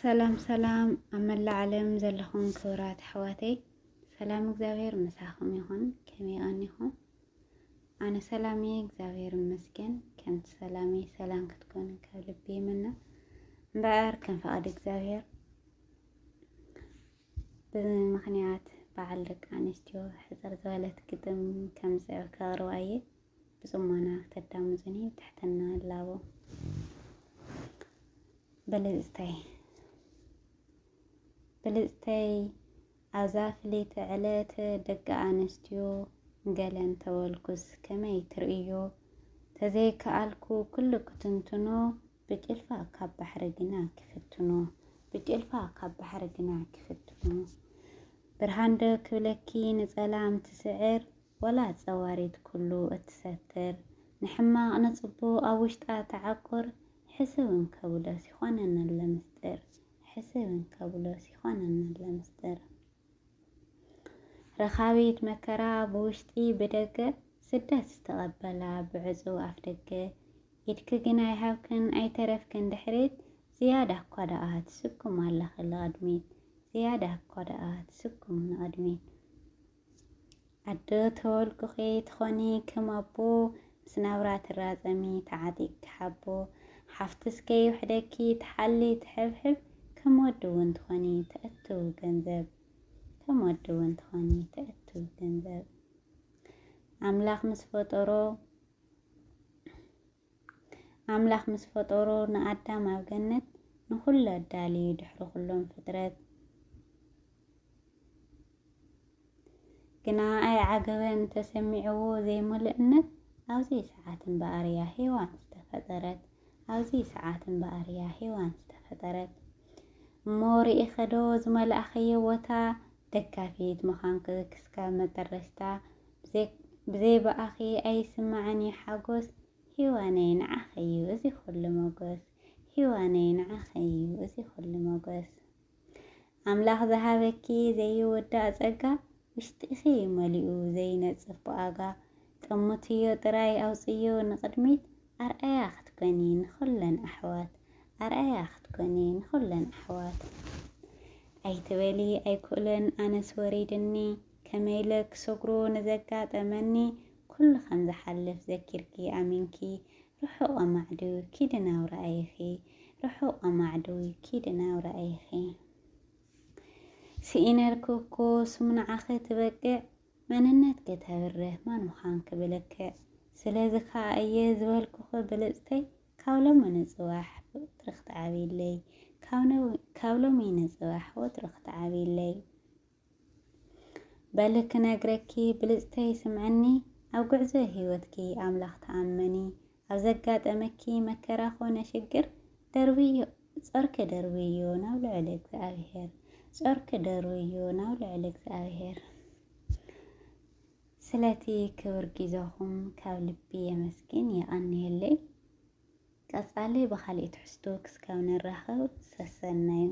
ሰላም ሰላም፣ ኣብ መላእ ዓለም ዘለኹም ክቡራት ኣሕዋተይ፣ ሰላም እግዚኣብሔር ምሳኹም ይኹን። ከመይ ቀኒኹም? ኣነ ሰላም እየ፣ እግዚኣብሔር ይመስገን። ከምቲ ሰላመይ ሰላም ክትኮኑ ካብ ልቢ ይምነ። እምበኣር ከም ፍቓድ እግዚኣብሔር ብምኽንያት በዓል ደቂ ኣንስትዮ ሕፅር ዝበለት ግጥም ከምፅዕ ከቕርባ እየ። ብፅሞና ክተዳምፁኒ ብትሕትና እላቦ። ብልፅተይ ብልፅተይ ኣብዛ ፍልይቲ ዕለት ደቂ ኣንስትዮ ገለን ተበልኩስ ከመይ ትርእዮ? ተዘይከኣልኩ ኩሉ ክትንትኖ ብጭልፋ ካብ ባሕሪ ግና ክፍትኖ ብጭልፋ ካብ ባሕሪ ግና ክፍትኖ። ብርሃን ዶ ክብለኪ ንጸላም ትስዕር ወላ ጸዋሪት ኩሉ እትሰትር? ንሕማቕ ንጽቡቕ ኣብ ውሽጣ ተዓቁር ሕስብ እንከብሎስ ይኾነና ኣሎ ምስጢር ሕስብ እንከብሎስ ይኾነና ኣሎ ምስጢር። ረኻቢት መከራ ብውሽጢ ብደገ ስደት ዝተቐበላ ብዕጹው ኣፍ ደገ ኢድኪ ግና ኣይሃብክን ኣይተረፍክን ድሕሪት ዝያዳ እኳ ደኣ ትስኩም ኣለኺ ንቕድሚት ዝያዳ እኳ ደኣ ትስኩም ንቕድሚት። ኣዶ ተወልኩኺ ትኾኒ ከም ኣቦ ምስ ናብራ ትራጸሚ ተዓጢቅኪ ሓቦ ሓፍትስ ከይውሕደኪ ትሓሊ ትሕብሕብ ከም ወዲ እውን ትኾኒ ተእትው ገንዘብ ከም ወዲ እውን ትኾኒ ተእትው ገንዘብ ኣምላኽ ምስ ፈጠሮ ኣምላኽ ምስ ፈጠሮ ንኣዳም ኣብ ገነት ንኹሉ ኣዳልዩ ድሕሪ ኩሎም ፍጥረት ግና ኣይዓገበን ተሰሚዕዎ ዘይምልእነት ኣብዚ ሰዓት እምበኣር እያ ሄዋን ዝተፈጠረት ኣብዚ ሰዓት እምበኣር እያ ሄዋን ዝተፈጠረት እሞ ርኢኸዶ ዝመላእኸዮ ቦታ ደጋፊት ምዃንኪ ክስካብ መጠረሽታ ብዘይ ብኣኺ ኣይስማዕን እዩ ሓጎስ ሂዋነይ ንዓኺ እዩ እዚ ኩሉ ሞጎስ ሂዋነይ ንዓኺ እዩ እዚ ኩሉ ሞጎስ ኣምላኽ ዝሃበኪ ዘይውዳእ ጸጋ ውሽጥኺ መሊኡ ዘይነጽፍ ብኣጋ ጠምትዮ ጥራይ ኣውጽዮ ንቕድሚት ኣርኣያ ክትኮኒ ንኹለን ኣሕዋት ኣርኣያ ክትኮኒ ንኹለን ኣሕዋት ኣይትበሊ ኣይክእሎን ኣነስ ወሪድኒ ከመይለ ክሰግሮ ንዘጋጠመኒ ኩሉ ከም ዝሓልፍ ዘኪርኪ ኣሚንኪ ርሑቕ ኣማዕድዊ ኪዲ ናብ ረኣይኺ ርሑቕ ኣማዕድዊ ኪዲ ናብ ረኣይኺ ስኢነልኪ እኮ ስም ንዓኺ ትበቅዕ መንነት ከተብርህ ማን ምዃንኪ ብልክዕ ስለዚ ከኣ እየ ዝበልኩኺ ብልፅተይ ካብ ሎሚ ንፅባሕ ወጥሪ ክትዓብይለይ ካብ ሎሚ ንፅባሕ ወጥሪ ክትዓብይለይ በሊ ክነግረኪ ብልፅተይ ስምዕኒ ኣብ ጉዕዞ ህይወትኪ ኣምላኽ ተኣመኒ ኣብ ዘጋጠመኪ መከራ ኾነ ሽግር ደርብዮ ጾርኪ ደርብዮ ናብ ልዑል እግዚኣብሔር ጾርኪ ደርብዮ ናብ ልዑል እግዚኣብሔር ስለቲ ክብር ጊዜኹም ካብ ልቢ የመስግን የቐንየለይ ቀጻሊ ብኻልእ ትሕዝቶ ክስካብ ንራኸብ ሰሰናዩ